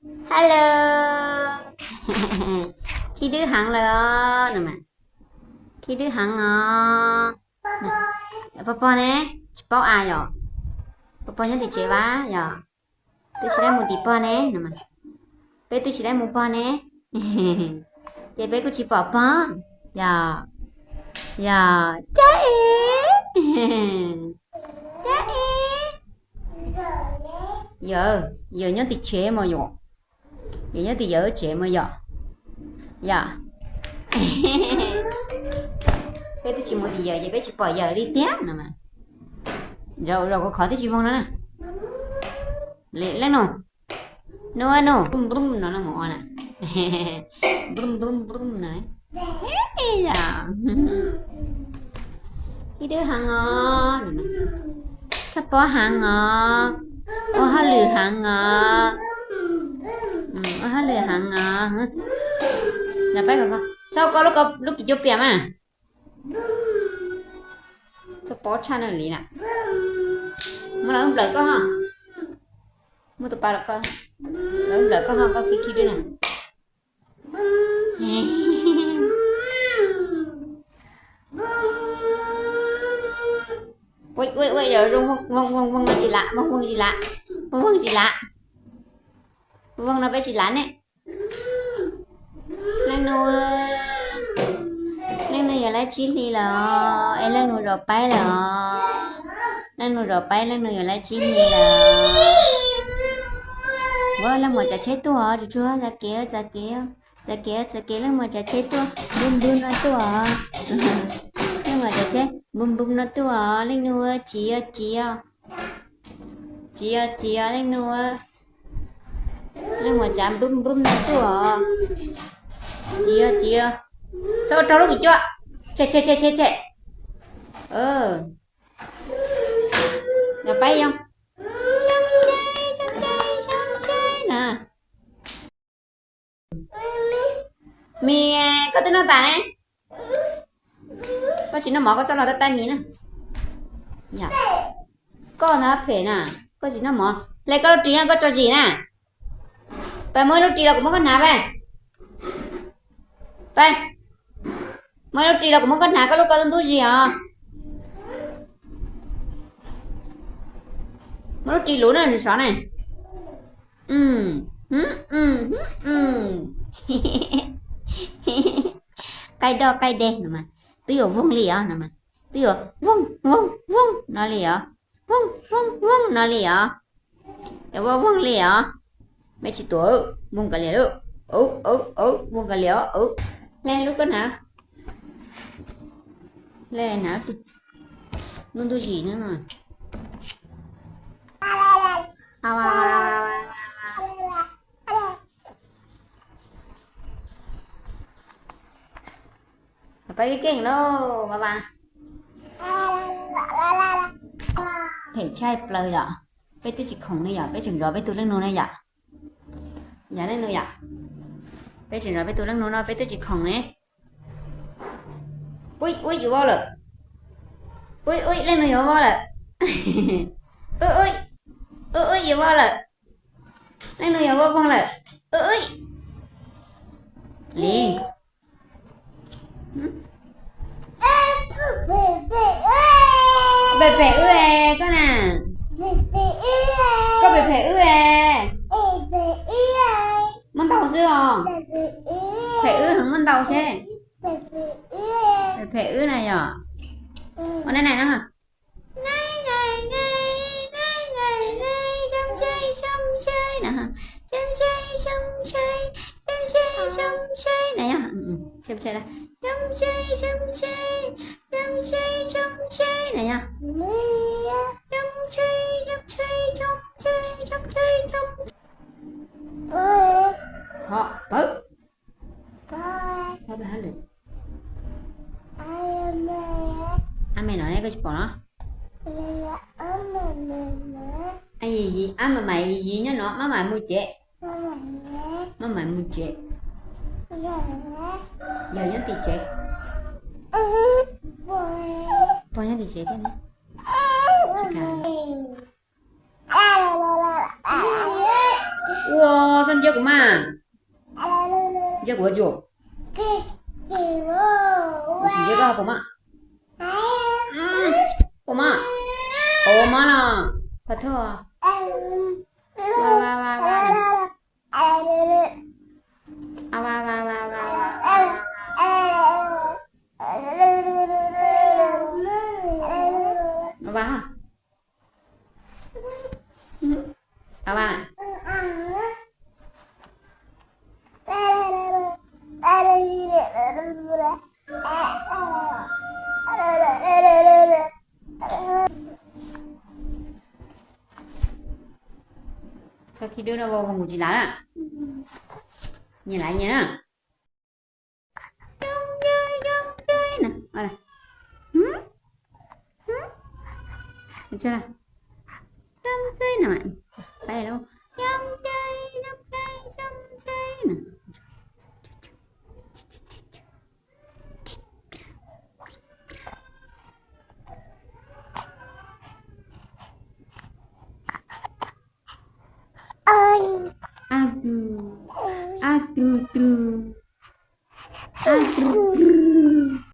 Hello. Khib dwb heev lawm os. Khib dwb heev os. Pog pog ne, tsis paub a yom? Pog pog nyob tim tsev vas yom? Twb tsis dab mus tim pog ne. Peb twb tsis dab mus pog ne. Ces peb kuj tsis pom pog. Yog, yog, Cab Es, Cab Es. Yawg, yawg nyob tim tsev mos yom? Yawg nyob tim yawg tsev mos yom? Yog. Peb twb tsis mus tim yawg ces peb tsis pom yawg li tiag no mas. Zaum zaum kuv khov twb tsis voog no na. Leej nus, nus nus, nplum nplum no na mus ua na. Nplum nplum nplum no. Ib dub heev os, tshaj pob heev os, ua hauj lwm heev os. Ua hauj lwm heev os. Txhob koj lub kis cuab piam mas. Txhob pob tshaj na li na. Muab los wb nplawm koj ho. Muab tus pa los koj, los wb nplawm koj ho, koj khib khib dub na. Ua ua ua zoo, voog voog voog no tsis lam, voog voog tsis lam, voog voog tsis lam, voog no peb tsis lam ne. Leej nus, leej nus yuav lab tsib hlis lawm os, es leej nus zov paib lawm os. Leej nus zov paib, leej nus yuav lab tsib hlis lawm. Ua leej muam tsav tsheb tuaj os, tsuag tsuag txav kev, txav kev, txav kev, txav kev, leej muam tsav tsheb tuaj, npub npub no tuaj os. Leej muam tsav tsheb npub npub no tuaj os, leej nus tsiv os, tsiv os. Tsiv os, tsiv os, leej nus. Leej muam tsav npub npub no tuaj os. Tsiv os, tsiv os. Txhob ua raug lub kis cuab. Tshem, tshem, tshem, tshem, tshem. Yog paib yoo. Xyoo tsheb, xyoo tsheb, xyoo tsheb na. Mis, koj twb noj tas ne. Koj tsis noj mov koj txhob los tab tais mis na. Koj ntag phem na, koj tsis noj mov. Hle koj lub ris koj tso zis na. Pais muab ib lub ris los kuv muab koj hnav pais. Pais, muab ib lub ris los kuv muab koj hnav, koj lub ko ntub ntub zis os. Muab lub ris luv na, sov na. Qaij doj qaij deg no mas, twb yuav voog li os no mas, twb yuav voog voog voog no li os, voog voog voog no li os. Yuav voog voog li os. Mej tsis tuav, voog kav liam, voog kav liam os. Hle lub koj hnav, hle hnav tus ntub ntub zis no. Peb keej lauj, vas vas. Phem tshaj plaws yom. Peb twb tsis khoom ne yom, peb tseem zov peb tus leej nus ne yom. Yog leej nus yom. Peb tseem zov peb tus leej nus no, peb twb tsis khoom ne. Ub ub, yuav vau lawm. Ub ub, leej nus yuav vau lawm. Ub ub, ub ub, yuav vau lawm. Leej nus yuav vau voog lawm. Ub ub. Li. Phem phem wb es koj na. Koj phem phem wb es. Muaj ntau xwb os. Phem wb heev, muaj ntau seb. Phem phem wb na yom. Ua nai nai no. Nai nai nai, nai nai nai, xyoo tsheb xyoo tsheb na, xyoo tsheb xyoo tsheb, xyoo tsheb xyoo tsheb na yom, xyoo tsheb, xyoo tsheb xyoo tsheb, xyoo tsheb xyoo tsheb na yom, xyoo tsheb xyoo tsheb, xyoo tsheb xyoo tsheb, xyoo tsheb. Thov pawg. Ab me no ne, koj tsis pom no? Ab mam mam yis nyob no, maj mam mus tsev. Maj mam mus tsev. Yog nyob tim tsev. Pog nyob tim tsev thiab ne. Tsis kam. Ua, txhob ntsia kuv mas. Ntsia kuv ua tsuj. Kuv tsis ntsia koj, puas maj? Puas maj? Puas maj no? Thov thov. Txhob khib dub no, mus tsis lav na. Nyias lav nyias na. Coob ncaj, coob ncaj na. A tu tu, a tu tu, a tu tu.